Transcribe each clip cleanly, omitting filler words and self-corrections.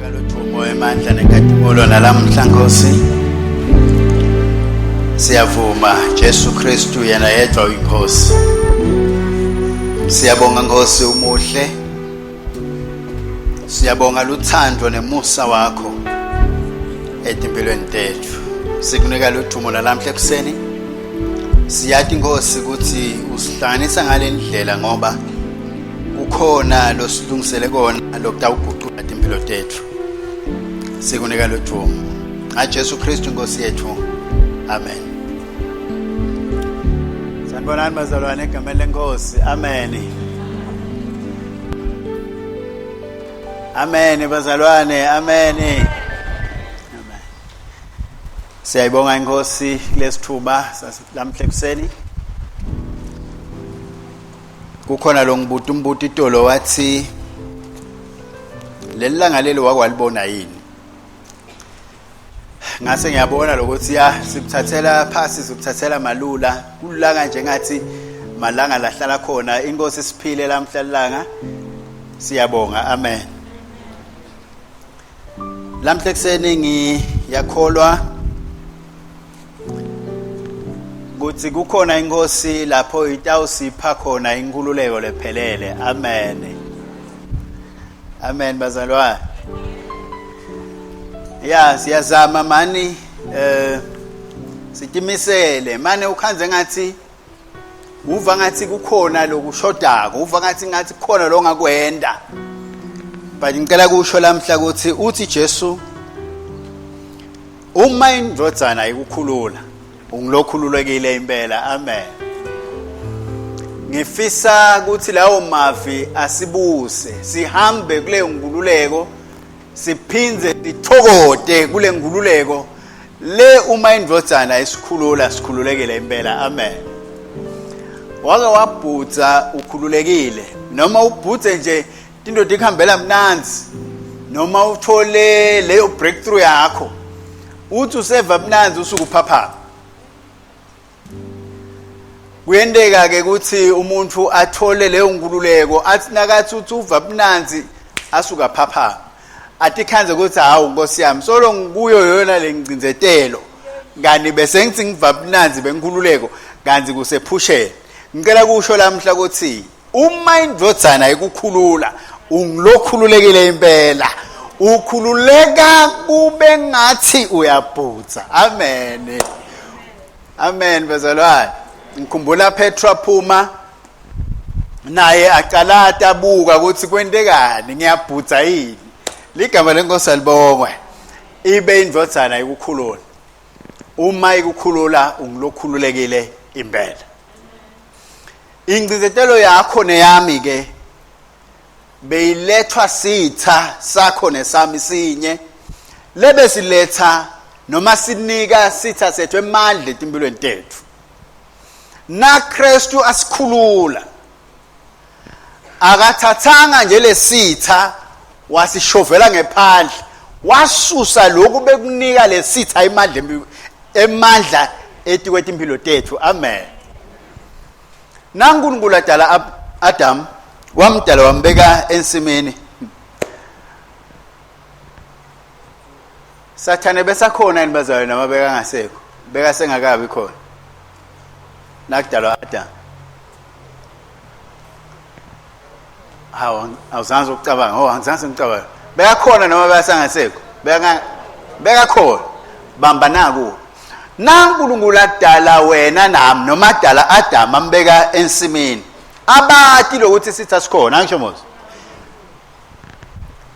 Sikunika ludumo emandla nenkazimulo nalamhla Nkosi. Siyavuma Jesu Kristu yena yedwa uyinkosi. Siyabonga Nkosi umuhle. Siyabonga luthando nemusa wakho etimpilweni tethu. Sikunika ludumo nalamhla ekuseni. Siyati Nkosi ukuthi usihlanganisa ngalendlela ngoba kukhona losilungisele kona lokutawugucula timpilo tethu. Sikunika ludumo. NgaJesu Kristu Nkosi yethu. Amen. Sanibonani bazalwane egameni lenkosi. Amen. Amen bazalwane. Amen. Amen. Siyayibonga inkosi kulesithuba lamhla ekuseni. Kukhona lo ngibuta umbuto itolo wathi leli langa leli wakwalibona yini? Ngase ngiyabona lokuthi ya sikuthathela phasi sikuthathela malula kulanga nje ngathi malanga lahlala khona inkosi siphile lamhla langa siyabonga amen. Lamhla ekuseni ngiyakholwa ukuthi kukhona inkosi lapho itawusipha khona inkululeko lephelele. Amen. Amen bazalwane. Ya siyazama mani eh sitimisele mane ukhanze ngathi uva ngathi kukhona lokushodako uva ngathi ngathi kukhona longakwenda but ngicela kusho lamhla ukuthi uthi Jesu uma indvodzana ikukhulula ungilokhululekile impela amen ngifisa ukuthi lawo mavi asibuse sihambe kule nkululeko siphindze sithokote kule nkululeko le uma indvodzana isikhulula sikhululekile impela amen wake wabhudza ukhululekile noma ubhudze nje into ikuhambela mnanzi noma uthole leyo breakthrough yakho uthi useva mnanzi usuke uphaphama kuyenteka ke ukuthi umuntu athole leyo nkululeko athi nakathi uthi uva mnanzi asuka phaphama atikhanze ukuthi hawu nkosi yami solo ngikuyo yona le ngcindzetelo kanti bese ngithi ngiva mnanzi benkululeko kanti kusephusheni ngicela kusho lamhla ukuthi uma indvodzana ikukhulula ungilokhululekile impela ukhululeka kube ngathi uyabhutsa amen amen bazalwane ngikhumbula Petro aphuma naye acalata abuka ukuthi kwentekani ngiyabhutsa yini ligama lenkosi alibongwe ibe indvodzana ikukhulula uma ikukhulula ungilokhululekile impela Ingcinzetelo yakho neyami ke beyilethwa sitha sakho nesami sinye lebe siletha noma sinika sitha sethu emandla etimpilweni tethu na Kristu asikhulula akathathanga nje lesitha wasishovela ngephandle wasusa lokhu bekunika lesitha imandla emandla etikwetimpilo tethu amen naNkulunkulu adala Adam wamdala wambeka ensimini Sathane besakhona yini bazalwane noma bekangasekho bekasengakabi khona nakudalwa Adam hawu awuzange ukucabanga oh angizange ngicabanga bekakhona noma besangasekho beka bekakhona bamba naku naNkulunkulu adala wena nami noma adala Adam ambeka ensimini abati lokuthi sitha sikhona angisho mos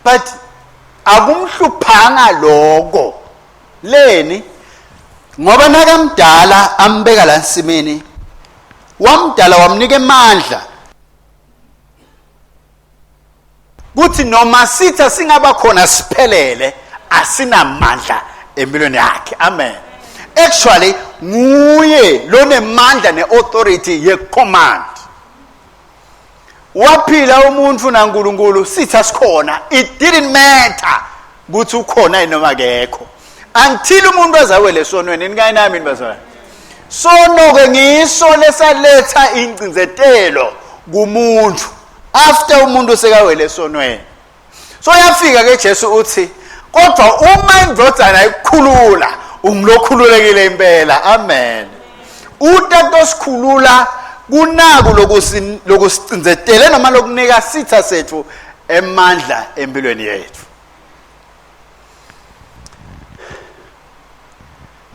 but akumhluphanga lokho leni ngoba nakamdala ambeka la nsimini wamdala wamnika emandla kuthi noma sitha singaba khona siphelele asinamandla empilweni yakhe amen actually nguye lonemandla neauthority yecommand waphila umuntu naNkulunkulu sitha sikhona it didn't matter ukuthi ukhona yini noma akekho until umuntu azawele esonweni nikayi nami bazalwane sono ke ngiso lesaletha ingcinzetelo kumuntu after umuntu sekawele esonweni so yafika ke Jesu uthi Kodwa uma indvodzana ikukhulula, ungulokhululekile impela. Amen. Utatosikhulula kunaku lokusicindzetele noma lokunika sitha sethu emandla empilweni yethu.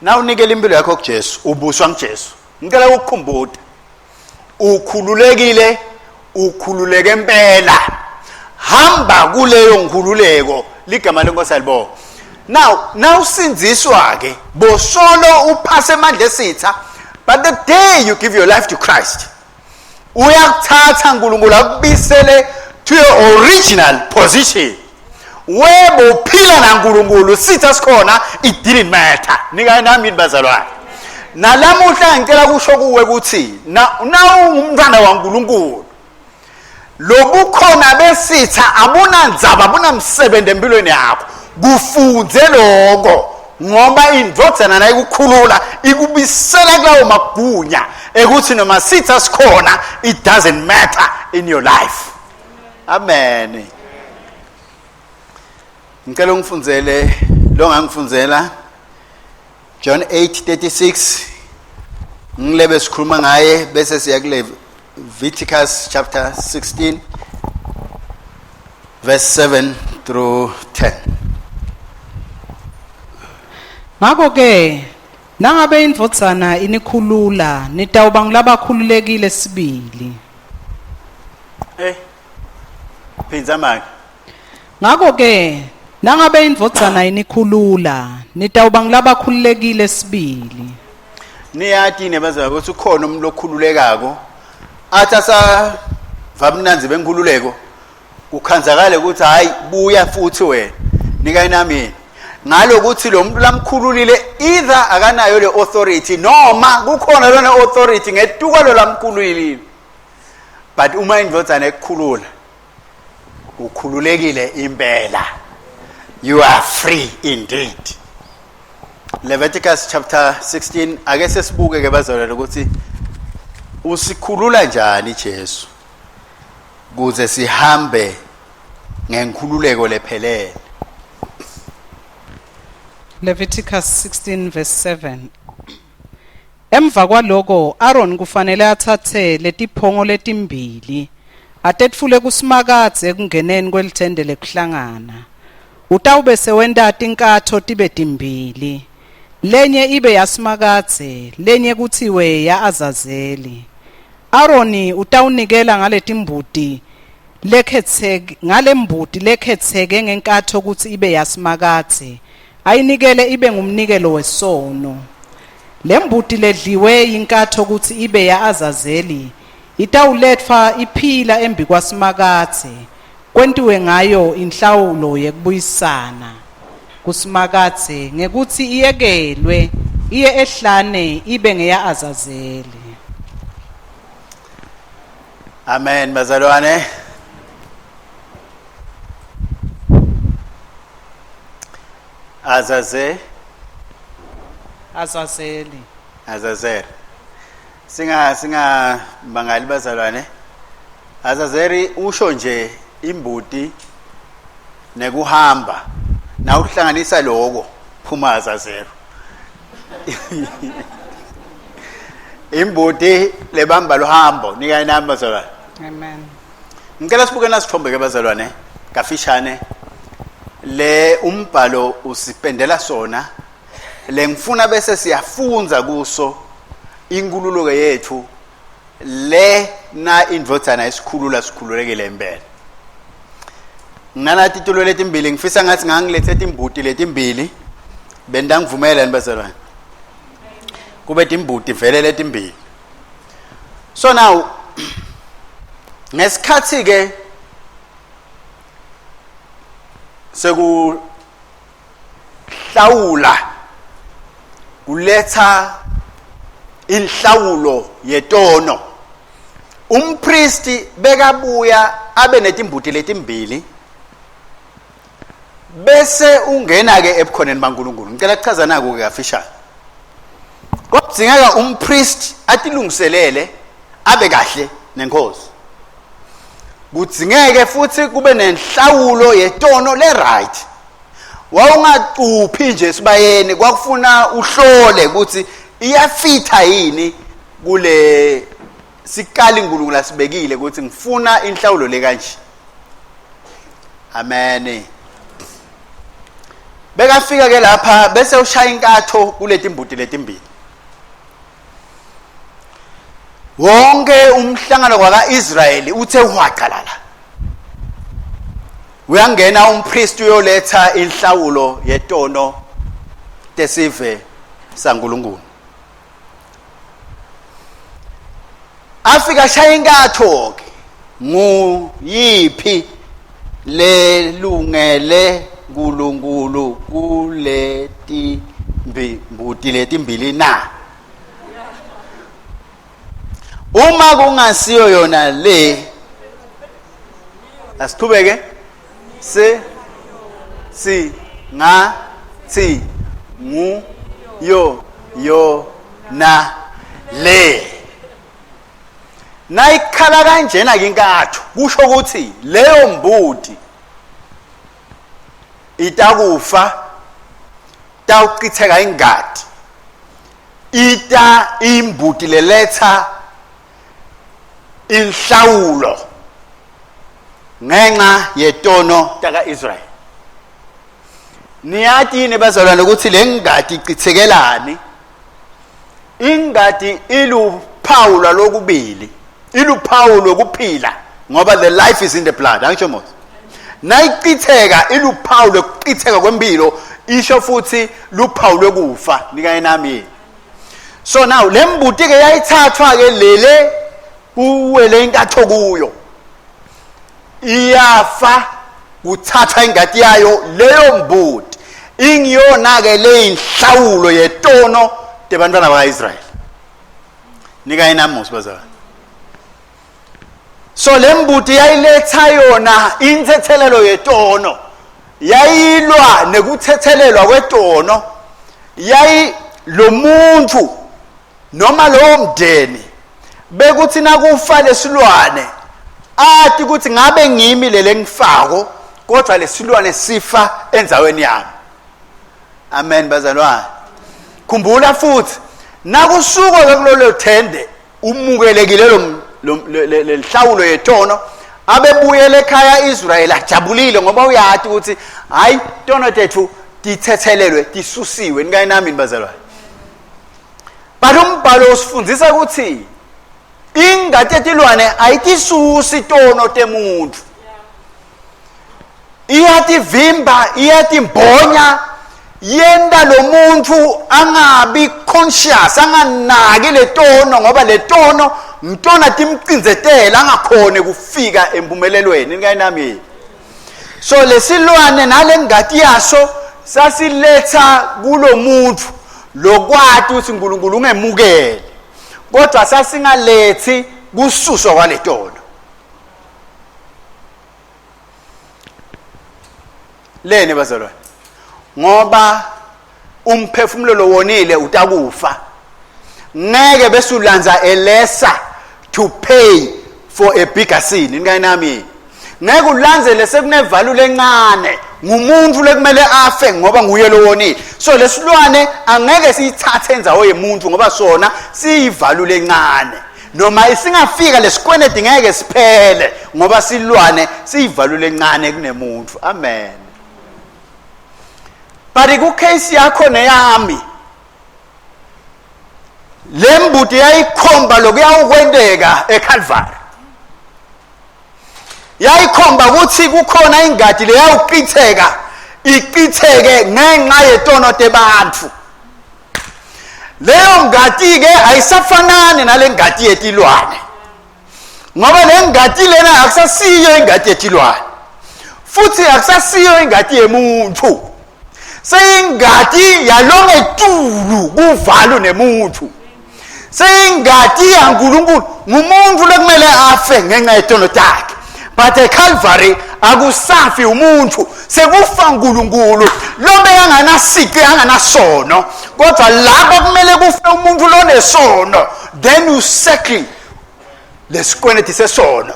Nawunikela impilo yakho kuJesu, ubuswa nguJesu. Ngicela ukukukhumbuta. Ukhululekile, ukhululeke impela. Hamba kuleyo nkhululeko, ligama lenkosi alibonga. Now, nawusindziswa ke, bosolo uphase emandla esitha, but the day you give your life to Christ, uyakuthatha uNkulunkulu akubisele to your original position. Webo uphila naNkulunkulu sitha sikhona it didn't matter. Nika nami yini bazalwane. Nalamuhla ngicela kusho kuwe ukuthi na ungumntwana waNkulunkulu lobukhona besitha abunandzaba abunamsebenzi empilweni yakho kufunze lokho ngoba indvodzana nayikukhulula ikubisela kulawo magunya ekuthi noma sitha sikhona it doesn't matter in your life. Amen. Ngicela ungifundzele lo ngangifundzela John 8:36 ngilebe sikhuluma ngaye bese siya kule Leviticus chapter 16 verse 7 through 10. Ngakho ke nangabe indvodzana inikhulula nitawuba ngulabakhululekile sibili. Eh. Phindza manje. Ngakho ke nangabe indvodzana inikhulula nitawuba ngulabakhululekile sibili. Niyati nebazalwane ukuthi ukhona umuntu okhululekako athi asava mnanzi benkhululeko kukhanzakale ukuthi hayi buya futhi wena nika nami ngalokuthi lo muntu lamkhululile either akanayo le authority noma kukhona lona authority ngetuka lo lamkhululile but uma indvodzana ekukhulula ukhululekile impela you are free indeed. Leviticus chapter 16 ake sesibuke ke bazalwane ukuthi usikhulula njani Jesu kuze sihambe ngenkhululeko lephelele. Leviticus 16 verse 7. Emva kwaloko Aaron kufanele atsatse letiphongo letimbili atetfule kuSimakadze ekungeneni kwelithende lekuhlangana. Utawube sewenta tinkatho tibe timbili, lenye ibe yaSimakadze, lenye kutsiwe ya-Azazeli. Aroni utawunikela ngaletimbuti lekhetseke ngalembuti lekhetseke ngenkatho kutsi ibe yaSimakadze, ayinikele ibe ngumnikelo wesono. Lembuti ledliwe yinkatho kutsi ibe ya-Azazeli itawuletfwa iphila embikwaSimakadze, kwentiwe ngayo inhlawulo yekubuyisana kuSimakadze ngekutsi iyekelwe iye ehlane ibe ngeya-Azazeli. Amen bazalwane. Azaze Azazeli. Azazel. Singa singa bangali bazalwane. Azazeri usho nje imbuti nekuhamba. Na uhlanganisa lokho phuma Azazeri. Imbuti lebamba luhambo nika inamba bazalwane. Amen. Ngicela sibuke nasithombe ke bazalwane kafishane le umbhalo usipendela sona le ngifuna bese siyafunza kuso inkululeko yethu le na indvodzana isikhulula sikhululekile impela. Nginana titulo letimbili ngifisa ngathi ngangilethe timbuti letimbili bendangivumela bazalwane kube timbuti vele letimbili. So now ngesikhathi ke sekuhlawula kuletha inhlawulo yetono umpristi bekabuya abe netimbuti letimbili bese ungena ke ebukhoneni baNkulunkulu. Ngicela kuchaza naku ke kafishane. Kwakudingeka umpriest atilungiselele abe kahle nenkosi. Kudzingeke futhi kube nenhlawulo yetono le right. Wawungacuphi nje sibayeni, kwakufuna uhlole ukuthi iyafitha yini kule sikali uNkulunkulu asibekile ukuthi ngifuna inhlawulo le kanje. Amen. Bekafika ke lapha bese ushaya inkatho kuleti mbuti letimbili. Wonke umhlangano kwakaIsrayeli uthe hwaqalala. Uyangena umpriest uyoletha inhlawulo yetono tesive saNkulunkulu. Afika ashaya inkatho ke nguyiphi lelungele uNkulunkulu kuleti mbuti letimbili na? Uma kungasiyo yona le, asiqhubeke. Se, si, nga, thi, ngu, yo, yo, na, le. Nayikhala kanjena ke inkatho, kusho ukuthi leyo mbuti itakufa, tawuchitheka ingadi. Ita imbuti leletha inhlawulo ngenxa yetono taka-Israyeli. Niyati yini bazalwane ukuthi le ngadi ichithekelani? Ingadi iluphawu lwalokubili, iluphawu lokuphila, ngoba the life is in the blood. Angisho mos. Nayichitheka iluphawu lokuchitheka kwempilo, isho futhi luphawu lokufa. Nikaye nami yini? So now le mbuti ke yayithathwa ke lele kuwele inkatho kuyo, iyafa, kuthathwa ingati yayo leyo mbuti ingiyona ke leyinhlawulo yetono tebantwana bakaIsrayeli. Nika inamusi bazalwane. So le mbuti yayiletha yona inthethelelo yetono, yayilwa nekuthethelelwa kwetono, yayi lo muntu noma lowo mndeni bekuthi nakufa lesilwane ati ukuthi ngabe ngimi lele ngifako, kodwa lesilwane sifa endzaweni yami. Amen bazalwane. Khumbula futhi nakusuka ke kulolo thende umukelekile lo lenhlawulo yetono, abebuyele ekhaya Israel ajabulile ngoba uyati ukuthi hayi tono tethu tithethelelwe, tisusiwe. Nikaye nami bazalwane. But umbhalo usifundisa ukuthi ingati yetilwane ayitisusi tono temuntu, iyativimba, iyatimbonya, yenta lo muntu angabi conscious, anganaki letono, ngoba letono ngitona timcindzetela angakhone kufika empumelelweni. Nikaye nami. So lesilwane nalengati yaso sasiletha kulomuntu lokwati ukuthi uNkulunkulu ungemukele, kodwa sasingalethi kususwa kwaletono. Leni bazalwane? Ngoba umphefumulo lowonile utakufa. Ngeke bese ulanza elesa to pay for a bigger sin. Nikaye nami. Ngeke ulandzele sekunevalu lencane, ngumuntu lekumele afe ngoba nguye lowonile. So lesilwane angeke siyithathe indzawo yemuntu ngoba sona siyivalu lencane. Noma isingafika lesikwenedi ngeke siphele ngoba silwane siyivalu lencane kunemuntu. Amen. But ku case yakho neyami, lembuti yayikhomba lokuyawukwenteka eCalvary. Yayikhomba ukuthi kukhona ingadi leyawuqitheka, iqitheke ngenxa yetono tebantu. Leyo ngati ke ayisafanani nale ngati yetilwane, ngoba le ngati lena akusasiyo ingati yetilwane, futhi akusasiyo ingati yemuntu, seyingati yalongetulu kuvalu nemuntu, seyingati yaNkulunkulu. Ngumuntu lekumele afe ngenxa yetono takhe, but eCalvary akusafi umuntu, sekufa uNkulunkulu lobe anganasici, anganasono, kodwa lapho kumele kufe umuntu lonesono, then you settle lesikweleti sesono.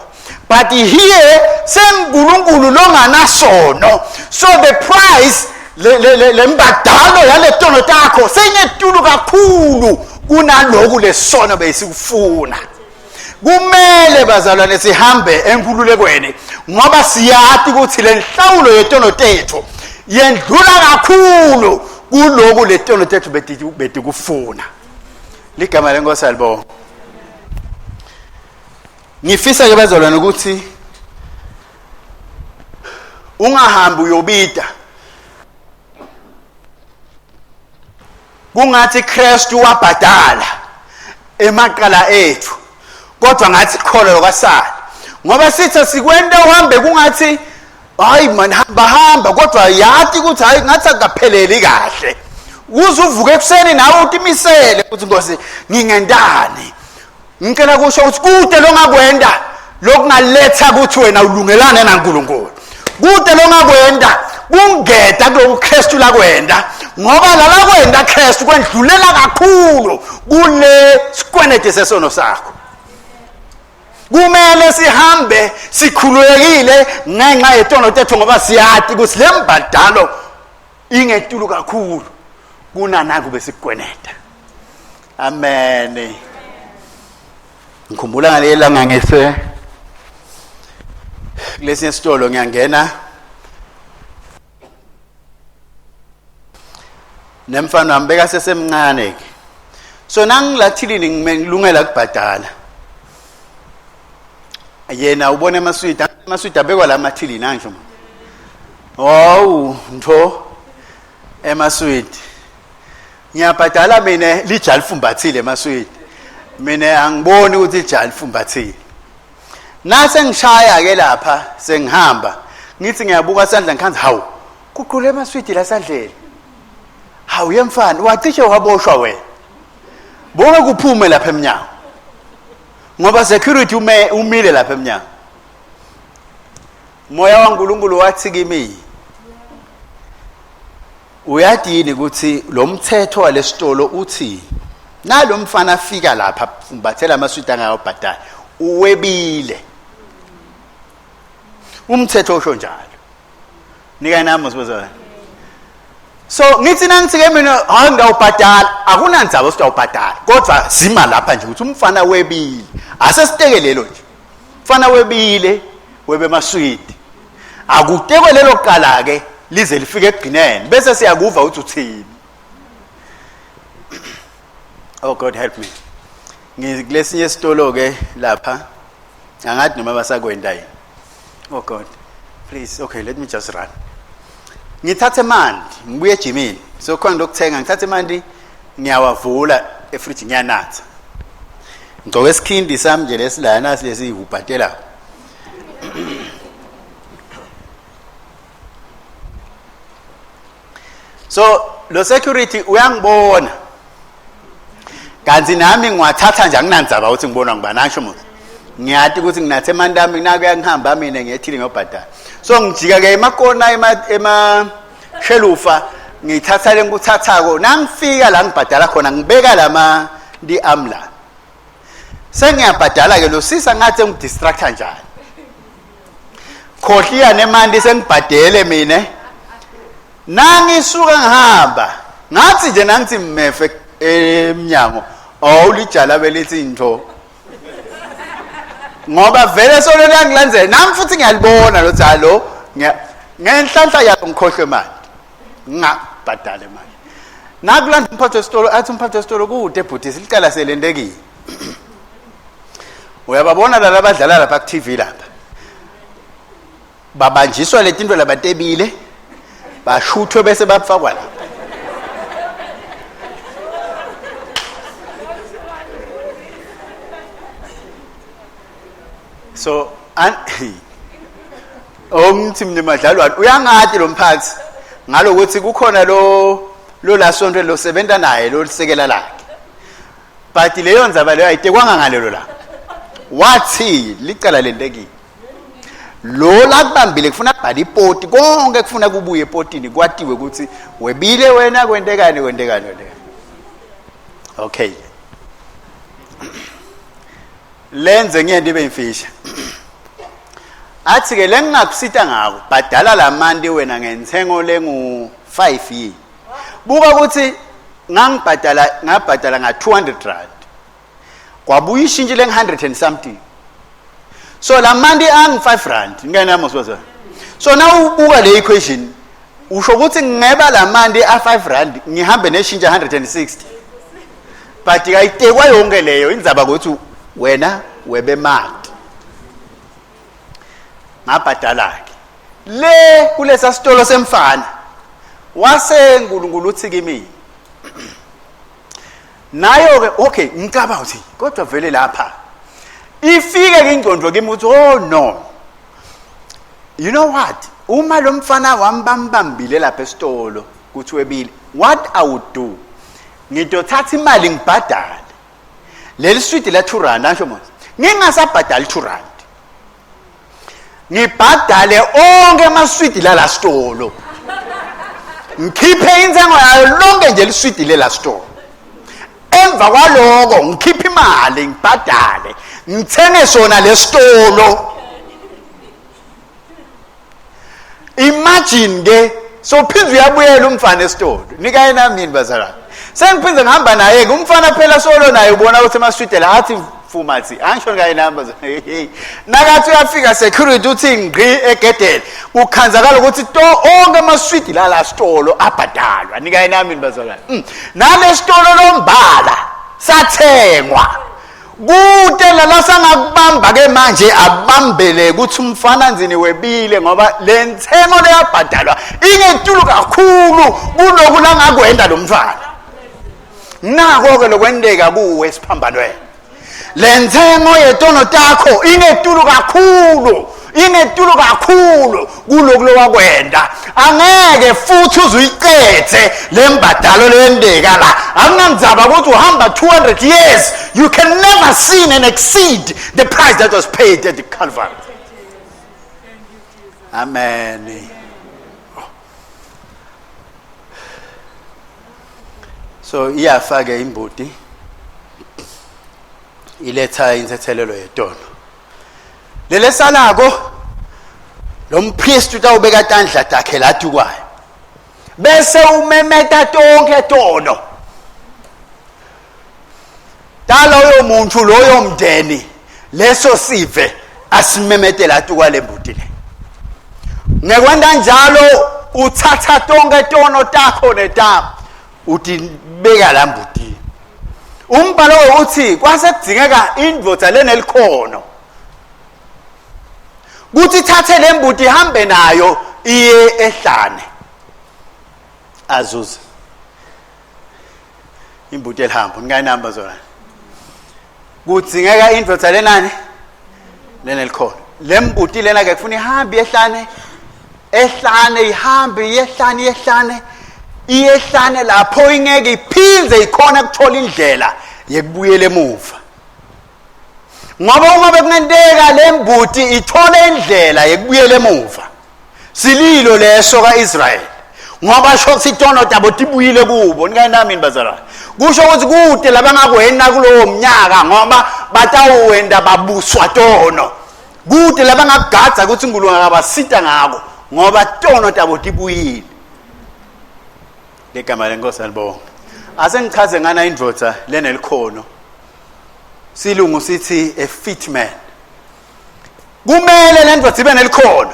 But here senguNkulunkulu longanasono, so the price Le le lembadalo yaletono takho sengetulu kakhulu kunaloku lesono besikufuna. Kumele bazalwane sihambe enkululekweni ngoba siyati ukuthi le nhlawulo yetono tethu yendlula kakhulu kuloku letono tethu betikufuna. Ligama lenkosi alibonga. Ngifisa ke bazalwane ukuthi ungahambi uyobida kungathi Kristu wabhadala emaqala ethu kodwa ngathi kholo lokwasala ngoba sithe sikwenta uhambe kungathi hayi man hamba hamba kodwa yati ukuthi hayi ngathi akapheleli kahle uze uvuke ekuseni nawe utimisele ukuthi nkosi ngingentani ngicela kusho ukuthi kude longakwenda lokungaletha ukuthi wena ulungelane naNkulunkulu kude longakwenda kungeda kuloku Kristu lakwenda ngoba lala kwenda Kristu kwendlulela kakhulu kule sikwenede sesono sakho kumele sihambe sikhululekile ngenxa yetono tethu ngoba siyati ukuthi le mbadalo ingetulu kakhulu kunanaku besikweneda amen ngikhumbula ngaleli langa ngise kulesinye isitolo ngiyangena nemfana wami bekasesemncane ke so nangilathilini ngilungela kubhadala yena ubona amaswidi amaswidi abekwa la mathilini angisho hawu ntho emaswidi ngiyabhadala mina lija lifumbathile emaswidi mina angiboni ukuthi ija lifumbathile nase ngishaya ke lapha sengihamba ngithi ngiyabuka sandla ngikhanza hawu kuqule emaswidi la sandleni hawu yemfana wacishe waboshwa wena bonke kuphume lapha emnyango ngoba security ume umile lapha emnyango moya waNkulunkulu wathi kimi uyadini ukuthi lo mthetho walesitolo uthi nalomfana afika lapha fumbathela amaswidi angayobhadala uwebile umthetho usho njalo nika nami sibuzana so ngithi nangithi ke mina hayi ngawubhadala akunandzaba usitawubhadala kodwa sima lapha nje ukuthi umfana webile asesiteke lelo nje mfana webile webe maswidi akutekwe lelo qala ke lize lifike ekugcineni bese siyakuva ukuthi uthini oh god help me ngikulesinye isitolo ke lapha angathi noma basakwenda yini oh god please okay let me just run ngithathe mandi ngibuye ejimini so khona lokuthenga ngithathe mandi ngiyawavula efridge ngiyanatha ngigcoke isikhindi sami nje lesilana lesihubhatela so lo security uyangibona kanti nami ngiwathatha nje anginandzaba ukuthi ngibonwa ngubani asho muthi ngiyati ukuthi nginathe emantami nakuya ngihamba mina ngiyethile ngiyobhadala so ngijika ke emakona ema shelufa ngithatha le ngikuthathako nangifika la ngibhadala khona ngibeka lama ndi amla sengiyabhadala ke lo sisa ngathi ngidistracta njani khohliya nemanti sengibhadele mina nangisuka ngihamba ngathi nje nangithi mmefe emnyango awulijala belithi into ngoba vele solo liyangilandzela nami futhi ngiyalibona lo dzalo ngenhlanhla yakho ngikhohlwe imali ngingabhadale imali nakulanda umphathi wesitolo athi umphathi wesitolo kude bhuti silicala selentekile uyababona laba abadlala lapha ku-tv lapha babanjiswa letinto labatebile bashuthwe bese bafakwa lapha so an omthi mina madlalwane uyangati lo mphathi ngalokuthi kukhona lo lo lasonto lo sebenta naye lo lisekela lakhe but leyo ndzaba leyo ayitekwanga ngalelo la wathi licala lentekile lo lakubambile kufuna kubhala ipoti konke kufuna kubuye epotini kwatiwe ukuthi webile wena kwentekani kwentekani kwentekani okay lenze ngiyento ibe imfisha Athi ke lengingakusita ngako bhadala lamanti wena ngentsengo lengu 5 yini. Buka ukuthi ngangibhadala ngabhadala nga 200 rand. Kwabuya ishintshi leng 100 and something. So lamanti angi 5 rand ngingenamo sibaza. So now ubuka le equation usho ukuthi ngingeba lamanti a 5 rand ngihambe neshintsha 160. But kayitekwa yonke leyo indzaba ukuthi wena webemali. Ngabhadala ke le kulesa sitolo semfana wase uNkulunkulu uthi kimi nayo ke okay ngicabanga ukuthi kodwa vele lapha ifike ke ingqondo kimi ukuthi oh no, you know what, uma lo mfana wami bambambile lapha esitolo kuthi webile, what I would do, ngidothatha imali ngibhadale leli swidi la 2 rand, angisho mos ngingasabhadali 2 rand, ngibhadale onke amaswidi lala sitolo, ngikhiphe intsengo yayo lonke nje liswidi lela sitolo. Emva kwaloko ngikhiphe imali ngibhadale ngithenge sona lesitolo. Imagine ke so phinde uyabuyela umfana esitolo nikaye nami yini bazalwane, sengiphinde ngihamba naye ke umfana phela solo naye ubona ukuthi emaswidela athi fumathi angisho nikaye nami bazalwane. Nakathi uyafika security uthi ngqi egedele kukhanzakala ukuthi to onke amaswidi lala sitolo abhadalwa nikaye nami yini bazalwane. Nale sitolo lombala sathengwa kude lala sangakubamba ke manje abambele ukuthi umfana nzini webile ngoba le ntsengo leyabhadalwa ingetulu kakhulu kuloku langakwenda lo mfana. Nako ke lokwenteka kuwe esiphambanweni, le ntsengo yetono takho ingetulu kakhulu, ingetulu kakhulu kuloku lowakwenda. Angeke futhi uzuyiqedze le mbadalo leyenteka la. Akunandzaba ukuthi uhamba 200 years, you can never sin and exceed the price that was paid at the Calvary. Amen. So iyafa ke imbuti iletha intethelelo yetono lelesalako lo mpriest utawubeka tandla takhe lathi kwayo bese umemeta tonke tono taloyo muntu loyo mndeni leso sive asimemetela athi kwalembuti le. Ngekwenta njalo uthatha tonke tono takho netami utibeka la mbutini. Umbhalo uthi kwase kudingeka indvodza lenelikhono kuthi ithathe le mbuti ihambe nayo iye ehlane azuze imbuti elihambo ningayinamba zona. Kudzingeka indvodza lenani lenelikhono. Le mbuti lena ke kufuna ihambe ehlane, ehlane ihambe iyehlane iyehlane iyehlane lapho ingeke iphindze ikhona kuthola indlela yekubuyela emuva, ngoba uma bekungenteka le mbuti ithole indlela yekubuyela emuva, sililo leso kaIsrael, ngoba sho ukuthi itono tabo tibuyile kubo. Nikayenami bazalwane, kusho ukuthi kude labangakwenda kulowo mnyaka ngoba batawuwenda babuswa tono. Kude labangakugadza ukuthi uNkulunkulu akabasita ngako ngoba tono tabo tibuyile. Legama lenkosi alibonga. Asengichaze ngana indvodza lenelikhono, silungu sithi a fit man. Kumele le ndvodza ibe nelikhono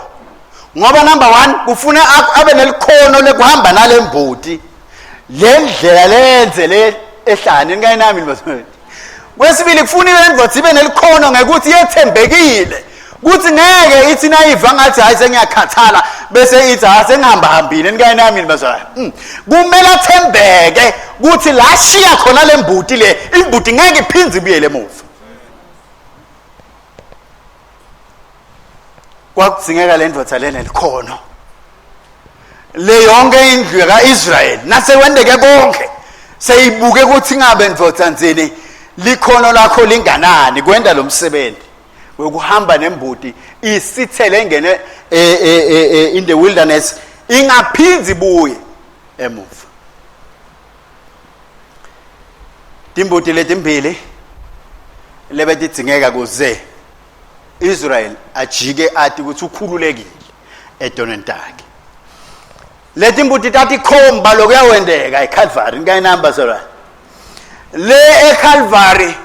ngoba number 1 kufuna abe nelikhono lekuhamba nalembuti le ndlela lenze le ehlane ningayinami bazalwane. Kwesibili kufuna le ndvodza ibe nelikhono ngekuthi yethembekile kuthi ngeke ithi nayiva ngathi hayi sengiyakhathala bese ithi hayi sengihamba hambile ningayinami bazalwane. Kumele athembeke kuthi la shiya khona lembuti le imbuti ngeke iphindze ibuyele emuva. Kwakudzingeka le ndvodza lenelikhono le yonke indlu kaIsrael nasekwendeke konke seyibuke ukuthi ngabe ndvodza nzini likhono lakho linganani kwenda lo msebenzi wekuhamba nembuti isithele engene in the wilderness ingaphindzi ibuye emuva. Timbuti letimbili lebetidzingeka kuze Israel ajike ati ukuthi ukhululekile etonweni takhe. Leti mbuti tatikhomba lokuyawendeka eCalvary nikayinamba solwa. Le eCalvary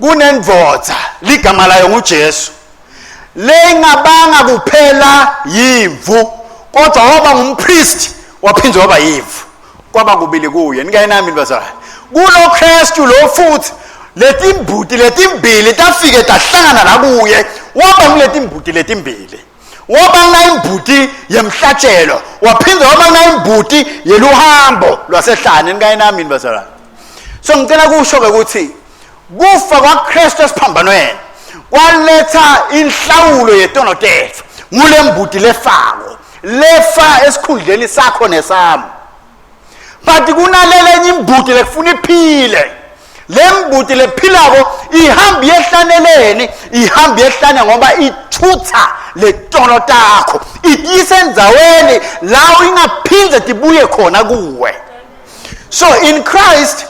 kunendvodza ligama layo nguJesu. Lengabanga kuphela yimvu kodwa waba ngumpriest waphinde waba yimvu. Kwaba kubili kuye nikayinami bazalwane. Kulo Kristu lo futhi letimbuti letimbili tafike tahlangana la kuye waba kuletimbuti letimbili. Waba ngayimbuti yemhlatshelo waphinde waba ngayimbuti yeluhambo lwasehlane nikayinami bazalwane. So ngicela kusho ke ukuthi kufa kwaKristu esiphambanweni kwaletha inhlawulo yetono tethu ngule mbuti lefako lefa esikhundleni sakho nesami. But kunalelenye imbuti lekufuna iphile. Le mbuti lephilako ihamba iyehlaneleni, ihamba iyehlane ngoba ithutha letono takho itiyise endzaweni la ingaphinde tibuye khona kuwe. So in Christ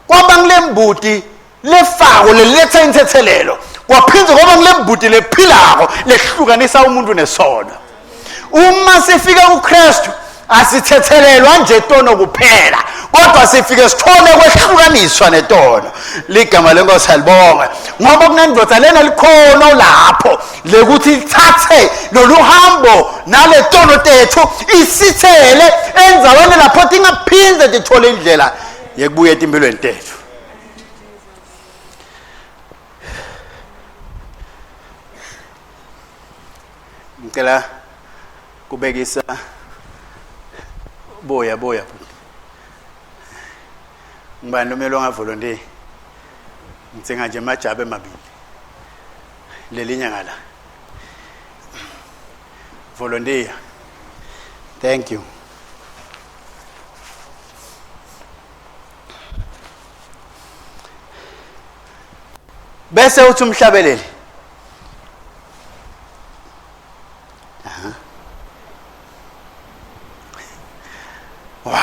kwaba ngile mbuti lefako leletha inthethelelo, kwaphinde kwaba ngile mbuti lephilako lehlukanisa umuntu nesono. Uma sifika kuKristu asithethelelwa nje tono kuphela, kodwa sifike sithole kwehlukaniswa netono. Ligama lenkosi alibongwe, ngoba kunendoda lena likhono lapho lekuthi ithathe lolu hambo nale tono tethu isithele endzaweni lapho tingaphinde tithole indlela yekubuya etimpilweni tethu. Ngicela kubekisa boya boya ngibani lomele ongavolontiya ngidzinga nje emajabu emabili lelinye ngala volontiya. Thank you. Bese uthi umhlabeleli, aha, wow,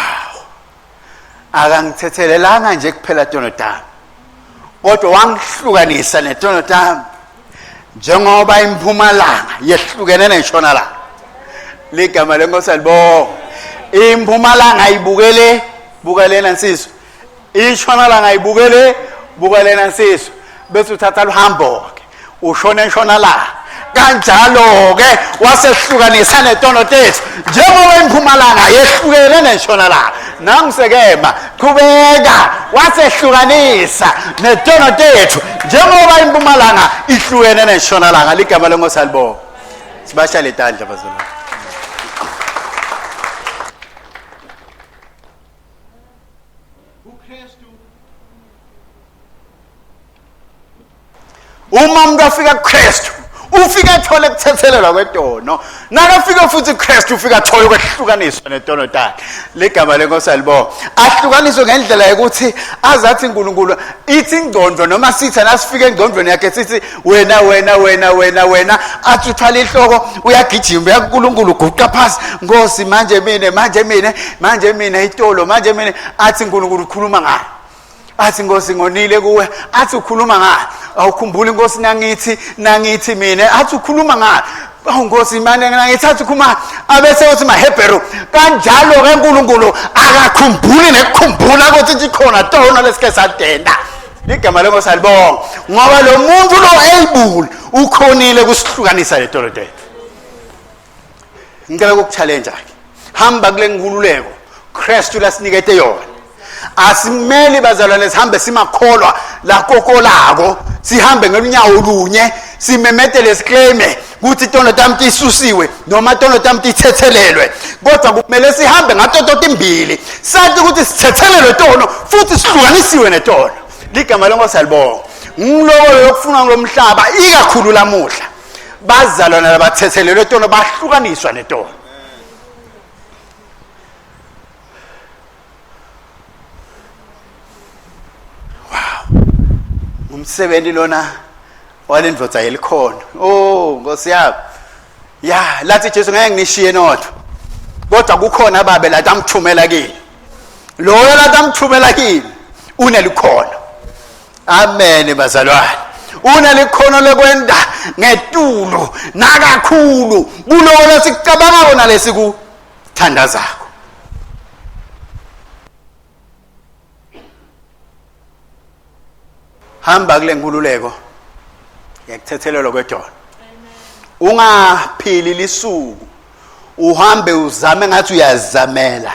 akangithethelelanga nje kuphela tono tami, kodwa wangihlukanisa netono tami njengoba impumalanga yehlukene nentshonalanga. Ligama lenkosi alibonge. Impumalanga ayibukele, buka lena nsizwa, intshonalanga ayibukele, buka lena nsizwa, bese uthatha luhambo ke ushona entshonalanga. Kanjalo ke wasehlukanisa netono tethu njengoba impumalanga yehlukene nentshonalanga. Nangisekema qhubeka, wasehlukanisa netono tethu njengoba impumalanga ihlukene nentshonalanga. Ligama lenkosi alibonge. Sibashale itandla bazalwane. Uma umuntu afika kuKristu ufika athole ukuthethelelwa kwetono, nakafika futhi kuKristu ufika athole ukwehlukaniswa netono takhe. Ligama lenkosi alibonge. Ahlukaniswe ngendlela yokuthi azathi uNkulunkulu ithi ingqondo noma sitha nasifika engqondweni yakhe sithi wena wena wena wena wena, athi uthwala inhloko uyagijima uya kuNkulunkulu, uguqa phansi, Nkosi manje mina, manje mina, manje mina itolo, manje mina. Athi uNkulunkulu ukhuluma ngayo, athi Nkosi ngonile kuwe, athi ukhuluma ngayo, awukhumbuli Nkosi nangithi nangithi mina, athi ukhuluma ngayo, awu Nkosi manje nangithi, athi ukhuluma. Abese uthi maHebheru kanjalo ke uNkulunkulu akakhumbuli nekukhumbula ukuthi ikhona tono lesike sadenda. Ligama lenkosi alibonge, ngoba lo muntu lo able ukhonile kusihlukanisa letono tethu. Ngicela ukukuchallenge ke, hamba kule nkululeko Kristu lasinikete yona. Asimeli bazalwane sihambe simakholwa lakokolako, sihambe ngelunyawo lunye simemetele sikleme ukuthi tono tami tisusiwe noma tono tami tithethelelwe, kodwa kumele sihambe ngatoto timbili sathi ukuthi sithethelelwe tono futhi sihlukanisiwe netono. Ligama lenkosi alibonge. Ngiloko lokufuna ngilomhlaba ikakhulu lamuhla, bazalwane labathethelelwe tono bahlukaniswa netono. Wow, umsebenzi lona walendvodza yelikhono. Oh Nkosi yami, ya lathi Jesu ngeke ngishiye nodwa, kodwa kukhona babe lathi amthumela kini. Loyo lathi amthumela kini unelikhono. Amen bazalwane. Unelikhono lekwenda ngetulu nakakhulu kuloko lesikucabangako nalesikuthandazako. Hamba kule nkululeko yekuthethelelwa kwedolo. Ungaphili lisuku uhambe uzame ngathi uyazamela.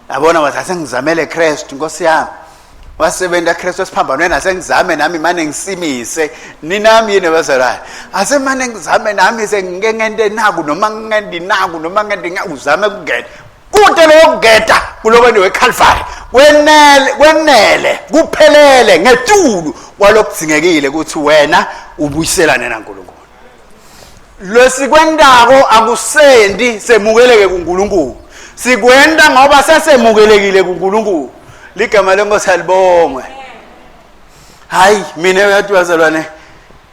Yabona wathi asengizamele Kristu Nkosi yami. Wasebenza Kristu esiphambanweni, asengizame nami mane ngisimise. Ninami yini bazalwane? Asemane ngizame nami sengike ngente naku noma ngendi naku noma ngendi uzame kungena. Kude lokugeda kulokweni weCalvary. Kwenele, kwenele, kuphelele ngetulu kwalokudzingekile ukuthi wena ubuyiselane naNkulunkulu. Lesikwentako akusendi semukeleke kuNkulunkulu. Sikwenta ngoba sesemukelekile kuNkulunkulu. Ligama lenkosi alibongwe. Hayi mina uyathi bazalwane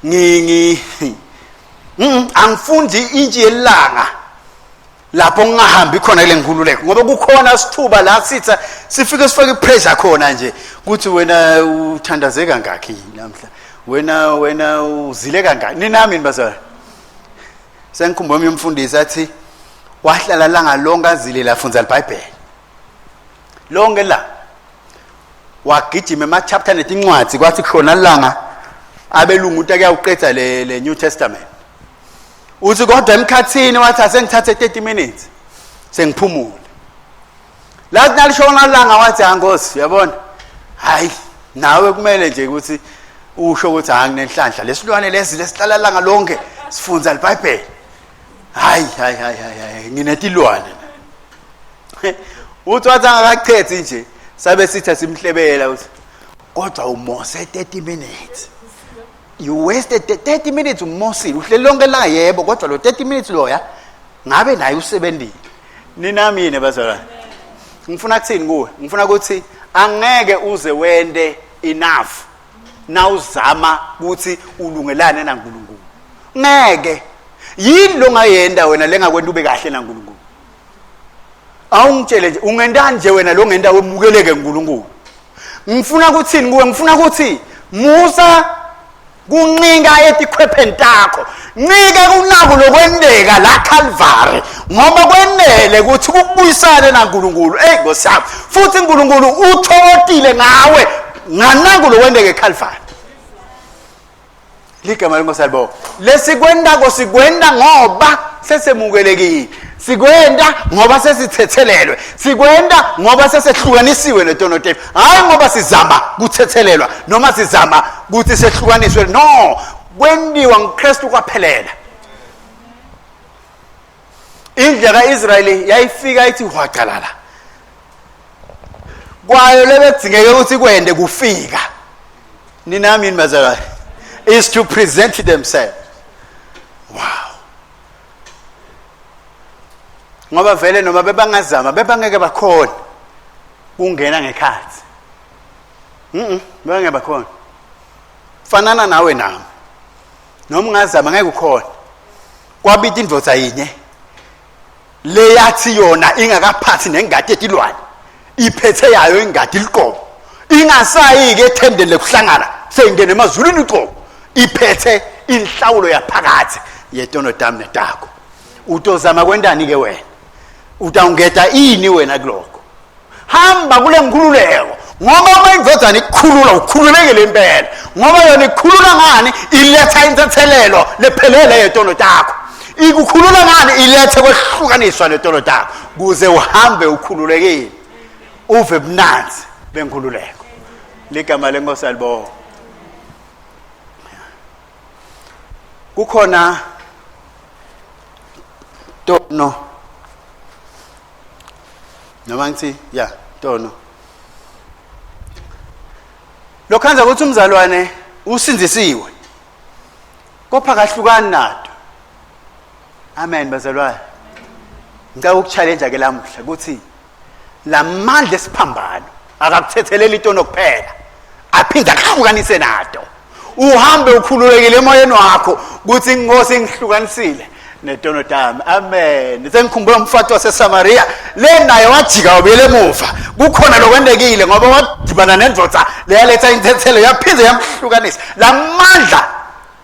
ngi ngi angifundi intshi yelanga lapho ngingahambi khona kule nkululeko, ngoba kukhona sithuba la sitha sifike sifake ipressure khona nje ukuthi wena uthandaze kangakhi namhla, wena wena uzile kangaki. Ninami bazalwane? Sengikhumbula omnye umfundisi athi wahlala langa lonke azile lafundza iBhayibheli lonke la, wagijima ema-chapter netincwadi, kwathi kushona langa abelungu ukuthi akuyawuqeda le New Testament. Uthi kodwa emkhathini wathi asengithathe 30 minutes sengiphumule. Lathi nalishona langa wathi angosi uyabona, hayi nawe kumele nje ukuthi usho ukuthi hayi nginenhlanhla lesilwane lesi lesihlala langa lonke sifunza iBhayibheli. Hayi hayi hayi hayi nginetilwane. Uthi wathi angakachethi nje sabe sithi simhlebela uthi kodwa umose 30 minutes. You wasted 30 minutes umosile uhleli lonke la, yebo, kodwa lo 30 minutes loya ngabe naye usebenzile. Ninami yini bazalwane? Ngifuna kuthini kuwe? Ngifuna ukuthi angeke uze wende enough nawuzama ukuthi ulungelane naNkulunkulu. Ngeke. Yini longayenda wena lengakwenta ube kahle naNkulunkulu? Awungitshele nje ungendani nje wena lo ngenta wemukeleke kuNkulunkulu. Ngifuna ukuthini kuwe? Ngifuna ukuthi musa kunqika etikhwepheni takho, ncika kunaku lokwenteka la Calvary, ngoba kwenele ukuthi kukubuyisane naNkulunkulu. Ey Nkosi yami, futhi uNkulunkulu uthokotile ngawe nganaku lokwenteka eCalvary. Ligama lenkosi alibonga. Lesikwentako sikwenta ngoba sesemukelekile, sikwenta ngoba sesithethelelwe, sikwenta ngoba sesehlukanisiwe netono tethu, hayi ngoba sizama kuthethelelwa noma sizama ukuthi sehlukaniswe. No, kwentiwa nguKristu kwaphelela. Indlu kaIsrayeli yayifika ithi hwaqalala kwayo lebedzingeke ukuthi kwende kufika. Ninami yini bazalwane? Is to present themselves. Wow. Ngoba vele noma bebangazama bebangeke bakhona kungena ngekhathi. Bebangeke bakhona. Fanana nawe nami. Noma ungazama ngeke ukhona. Kwabita indvodza yinye leyathi yona ingakaphathi nengadi yetilwane, iphethe yayo ingadi liqobo, ingasayi-ke ethendeni lekuhlangana, seyingena emazulwini uqobo, iphethe inhlawulo yaphakathi yetono tami netakho. Utozama kwentani-ke wena? Utawungeta ini wena kulokho? Hamba kule nkululeko, ngoba uma indvodzana ikukhulula ukhululekile impela, ngoba yona ikukhulula ngani? Iletha intethelelo lephelele yetono takho. Ikukhulula ngani? Ilethe kwehlukaniswa netono takho kuze uhambe ukhululekile, uve bunanzi benkululeko. Ligama lenkosi alibonga. Kukhona tono noma ngithi ya tono lokhanza ukuthi umzalwane usindzisiwe kodwa kahlukani nato. Amen bazalwane. Ngicela ukuchallenge ke lamuhla ukuthi lamandla esiphambano akakuthetheleli itono kuphela, aphinde akuhlukanise nato. Uhambe ukhululekile emoyeni wakho ukuthi inkosi ingihlukanisile netono tami. Amen. Sengikhumbula umfati waseSamaria le naye wajika wabuyela emuva, kukhona lokwentekile ngoba udibana nendvodza leyaletha intsetselo yaphinde yamhlukanisa. Lamandla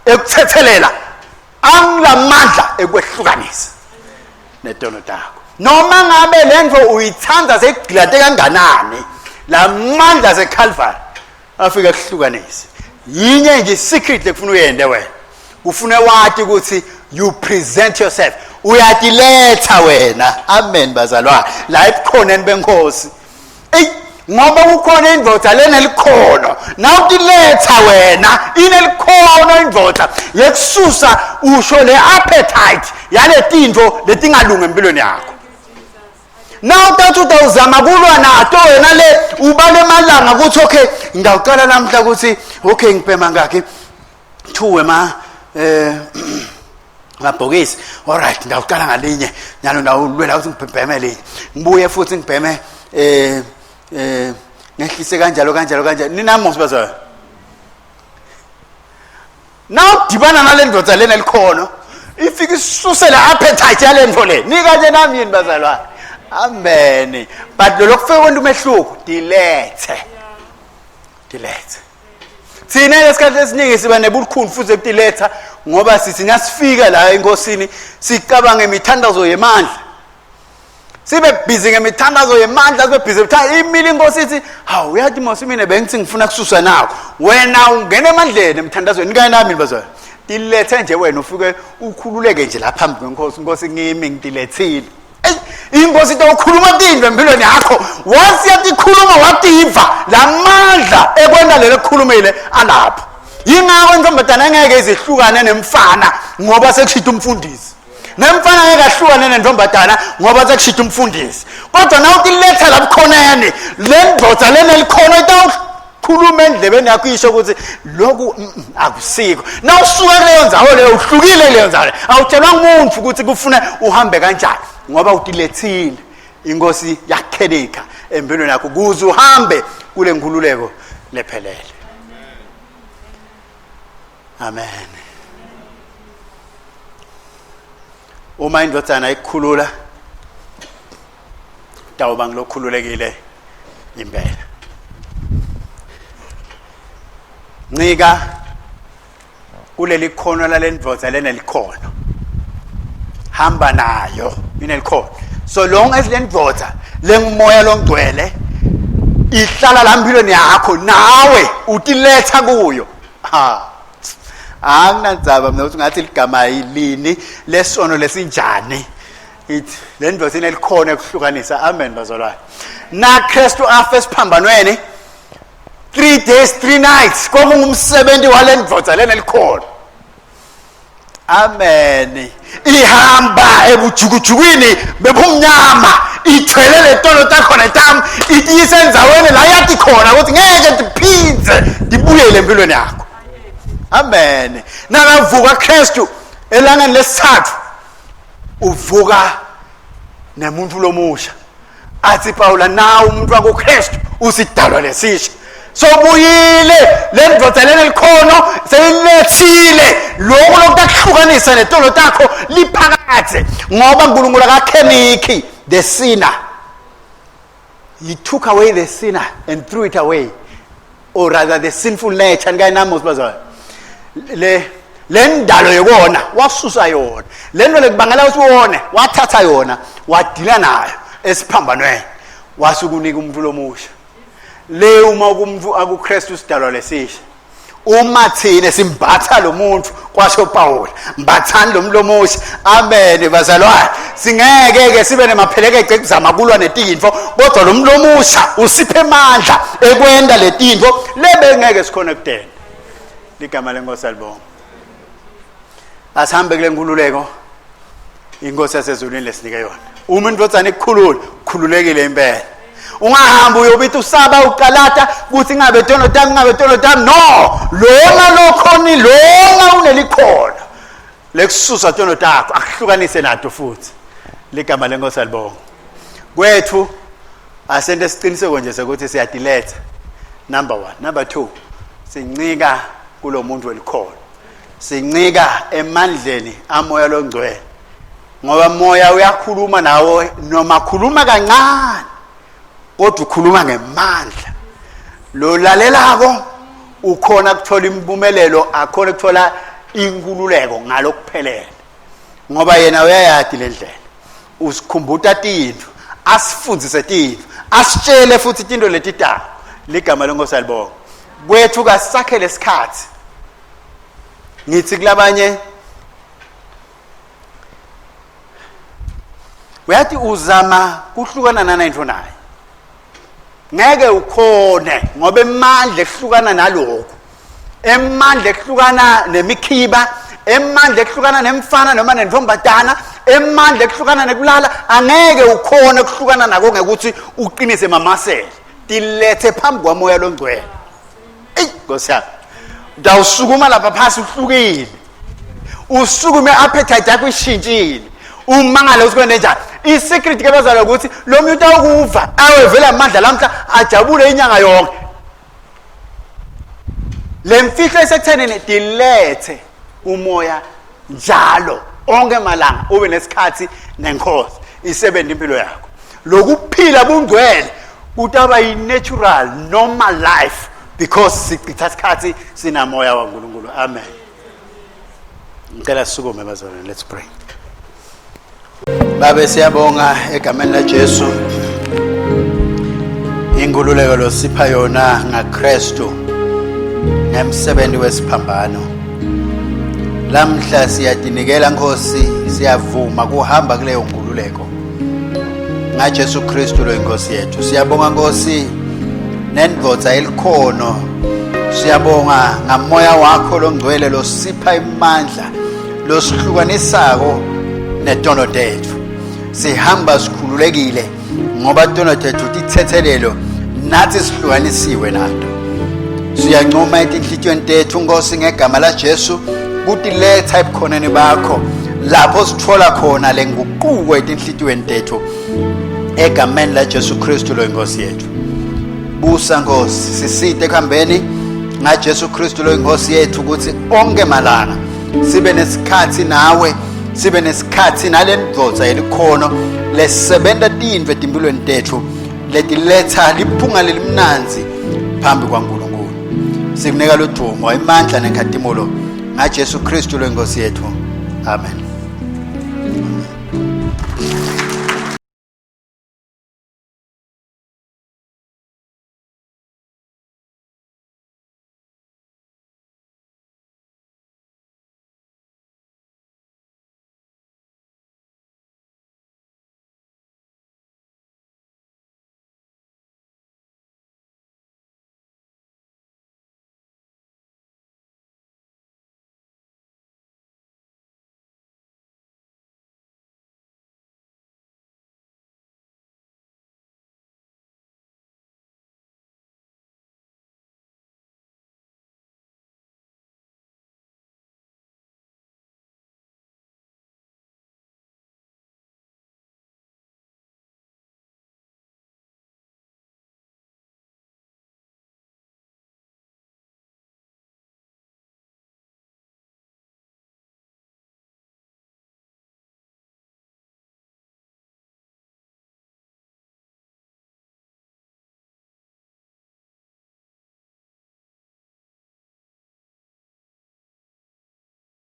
ekuthethelela angilamandla ekwehlukanisa netono takho. Noma ngabe lento uyithanda sekugilate kanganani, lamandla seCalvary afika kuhlukanise. Yinye nje secret lekufuna uyende wena. Ufuna wati ukuthi you present yourself, uyatiletha wena. Amen bazalwane, la ebukhoneni benkosi. Ey, ngoba kukhona indvodza lenelikhono, nawutiletha wena inelikhono indvodza yekususa usho le appetite yaletinto letingalungi empilweni yakho. Nawutathi utawuzama kulwa nato wena le ubale emalanga ukuthi okay ngawuqala namhla ukuthi okay ngibhema ngakhi 2 wema mabhokisi, alright ngawuqala ngalinye nyalo ndawulwela ukuthi ngibheme linye, ngibuye futhi ngibheme ngehlise kanjalo kanjalo kanjalo. Ninami ngosibazana nawudibana nale ndoda lena likhono ifike isusele appetite yale nto le. Nikanye nami yini bazalwane? Amen. But lo lokufika kwento umehluko, dilethe dilethe. Thina esikhathi esiningi siba nebukhulu futhi ekutiletha, ngoba sithi nasifika la enkosini sicabanga imithandazo yemandla, sibe busy ngemithandazo yemandla, sibe busy imile inkosi ithi hawu uyathi mos mina bengithi ngifuna kususa nawo, wena ungena emandleni emthandazweni. Nikanye nami bazalwane? Tilethe nje wena, ufike ukhululeke nje lapha phambi kwenkosi. Inkosi ngimi ngitilethile. Ey, inkosi into ukhuluma tinto empilweni yakho, once yatikhuluma wativa lamandla ekwenta lelo kukhulumile alapho. Yingakho intombazana engeke izihlukane nemfana ngoba sekushita umfundisi, nemfana ngeke ahlukane nentombazana ngoba sekushita umfundisi. Kodwa na utiletha labukhoneni le ndoda lena likhono itawukhuluma endlebeni yakho isho ukuthi lokhu akusiko. Na usuka kuleyo ndzawo leyo uhlukile kuleyo ndzawo, awutshelwa ngumuntu ukuthi kufuna uhambe kanjani, ngoba utilethile inkosi yakhelika empilweni yakho kuze uhambe kule nkululeko lephelele. Amen. Uma indodana ikukhulula tawuba ngilokhululekile impela. Ncika kuleli khono lalendvodza lenelikhono, hamba nayo inelikhono. So long as lendvodza lengumoya longcwele ihlala la empilweni yakho, nawe utiletha kuyo. Ha, anginandzaba mina ukuthi ngathi ligama yilini lesono lesinjani, ithi le ndoda inelikhono ekuhlukanisa. Amen bazalwane. Na Kristu afe esiphambanweni 3 days 3 nights, kwakungumsebenzi wale ndoda lenelikhono. Amen. Ihamba ebujukujukwini bebumnyama ithwele letolo takhona tam itiyise endzaweni la yathi khona ukuthi ngeke ndiphindze ndibuyele empilweni yakho. Amen. Nakavuka Kristu elangeni lesithathu uvuka nemuntu lomusha, athi Paula nawe umuntu wakuKristu usidalwa lesisha. Sobuyile le ndoda lena likhono seyilethile lokhu lokutakuhlukanisa netolo takho liphakathe, ngoba uNkulunkulu akakheniki the sinner. He took away the sinner and threw it away, or rather the sinful nature. Nikaye bazalwane, le ndalo yekona wasusa yona, le nto lekubangela ukuthi wone wathatha yona wadila nayo esiphambanweni, wasukunika umuntu lomusha. Le uma kumuntu akuKristu sidalwa lesisha. Uma thina simbatha lo muntu, kwasho Paul, mbathani lo muntu omusha. Amen bazalwane. Singeke ke sibe nemaphelekece ekuzama kulwa netinfo, kodwa lo muntu omusha usiphe amandla ekwenda letinfo lebengeke sikhona kudenda. Ligama lenkosi alibonga. Asihambe kule nkululeko inkosi yasezulwini lesinike yona. Uma indvodzana ikukhulula, khululekile impela. Ungahamba uyobita usaba uqalata kuthi ngabe tono tami, ngabe tono tami. No, lona lokhoni lona unelikhono lekususa tono takho akuhlukanise nato futhi. Ligama lenkosi alibonga. Kwethu asente isiqiniseko nje sokuthi siyadiletha. Number 1, number 2, sincika kulomuntu welikhono, sincika emandleni amoya longcwele, ngoba moya uyakhuluma nawe noma khuluma kancane kodwa ukhuluma ngemandla. Lo lalelako ukhona kuthola impumelelo, akhona kuthola inkululeko ngalokuphelele. Ngoba yena uyayati le ndlela. Usikhumbuta tintfo, asifundzise tintfo, asitshele futhi tinto letitako. Ligama lenkosi alibonga. Kwethu kasakhe lesikhathi. Ngithi kulabanye uyathi uzama kuhlukana nanayintfo naye ngeke ukhone ngoba emandla ekuhlukana nalokhu emandla ekuhlukana nemikhiba emandla ekuhlukana nemfana noma nentombatana emandla ekuhlukana nekulala angeke ukhone kuhlukana nako ngekuthi uqinise mamasele tilethe phambi kwamoya longcwele eyi nkosi yami ndawusukuma lapha phasi uhlukile usukume appetite yakho ishintshile umangale ukuthi kwente njani i-secret ke bazalwa ukuthi lo muntu utawukuva awevela amandla lamhla ajabule inyanga yonke le mfihlo esekuthenini dilethe umoya njalo onke malanga ube nesikhathi nenkosi isebenze impilo yakho lokuphila bungcwele kutaba yi-natural normal life because sichitha isikhathi sinamoya waNkulunkulu. Amen. Ngicela sisukume bazalwane, let's pray. Babe siyabonga egameni laJesu. Inkululeko losipha yona ngaKristu ngemsebenzi wesiphambano. Lamhla siyadinikela Nkosi, siyavuma kuhamba kuleyo nkululeko. ngaJesu Kristu lo inkosi yethu. Siyabonga Nkosi nendvodza elikhono. Siyabonga ngamoya wakho longcwele losipha imandla losihlukanisako netono tethu. Sihamba sikhululekile ngoba tono tethu tithethelelo nathi sihlukanisiwe nato. Siyancoma etinhlitiyweni tethu Nkosi ngegama laJesu kutiletha ebukhoneni bakho lapho sithola khona lenguquko etinhlitiyweni tethu egameni laJesu Kristu lo inkosi yethu. Busa Nkosi, sisite ekuhambeni ngaJesu Kristu lo inkosi yethu ukuthi onke malanga sibe nesikhathi nawe sibe nesikhathi nalendvodza yelikhono lesebenta tintfo etimpilweni tethu letiletha liphunga lelimnandzi phambi kwaNkulunkulu. Sikunika ludumo, imandla nenkhatimulo ngaJesu Kristu lo inkosi yethu. Amen.